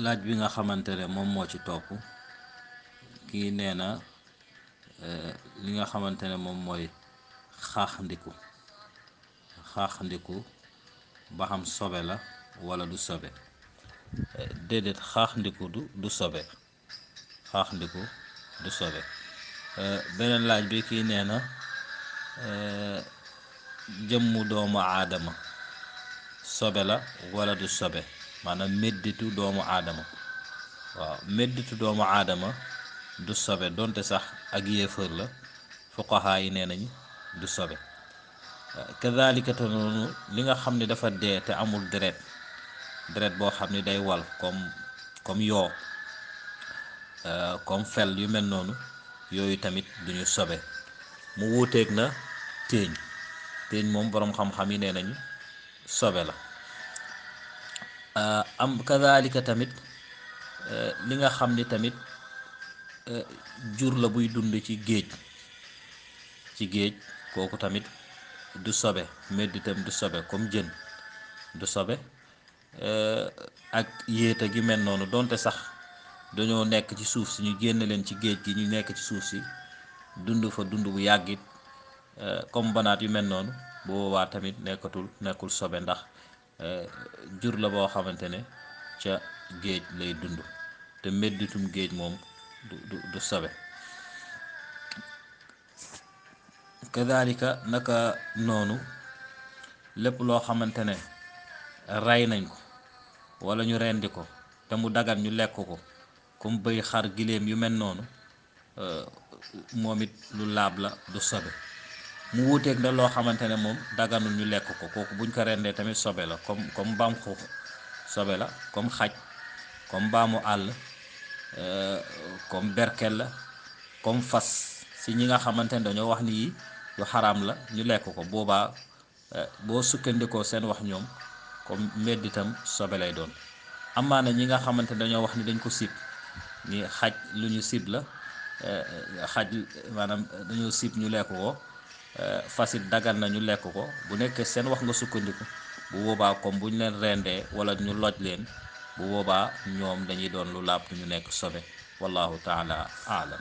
laaj bi nga xamante ne moom moo ci topp kii nee na li nga xamante ne moom mooy xaaxandiku xaaxandiku ba xam sobe la wala du sobe. déedéet xaaxandiku du sobe. xaaxandiku du sobe. beneen laaj bi kii nee na jëmmu doomu aadama sobe la wala du sobe, maanaam medditu doomu aadama. waaw medditu doomu aadama du sobe donte sax ak yéefar la, fuqahaa yi nee nañ du sobe. kadaalika te noonu li nga xam ne dafa dee te amul deret boo xam ne day wal comme yoo comme fel yu mel noonu, yooyu tamit duñu sobe. mu wuuteeg na téeñ moom boroom xam-xam yi nee nañu sobe la. am kadaalika tamit li nga xam ni tamit jur la buy dund ci géej kooku tamit du sobe, medditam du sobe comme jën du sobe. ak yéeta gi mel noonu donte sax dañoo nekk ci suuf si ñu génn leen ci géej gi ñu nekk ci suuf si dund fa dund bu yàggit comme banaat yu mel noonu, bu boobaa tamit nekkul sobe ndax jur la boo xamante ne ca géej lay dund te medditum géej moom du sobe. kadaalika naka noonu lépp loo xamante ne rey nañ ko walla ñu rendi ko te mu dagan ñu lekk ko comme bëy, xar, giléem yu mel noonu, moom it lu laab la du sobe. mu wuuteeg na loo xamante ne moom daganul ñu lekk ko, kooku buñ ko rendee tamit sobe la comme mbaam xuux sobe la, comme xaj, comme mbaamu àll, comme berkel la, comme fas, si ñi nga xamante ne dañoo wax ni yi yu xaraam la ñu lekk ko. boobaa boo sukkandikoo seen wax ñoom comme medditam sobe lay doon. amaana ñi nga xamante ne dañoo wax ni dañ ko sib, ni xaj lu ñu sib la, xaj maanaam dañoo sib ñu lekk ko, fasit dagan na ñu lekk ko, bu nekkee seen wax nga sukkandiku, bu boobaa comme bu ñu leen rendee wala ñu loj leen, bu boobaa ñoom dañuy doon lu laab du ñu nekk sobe. wallahu taala aalam.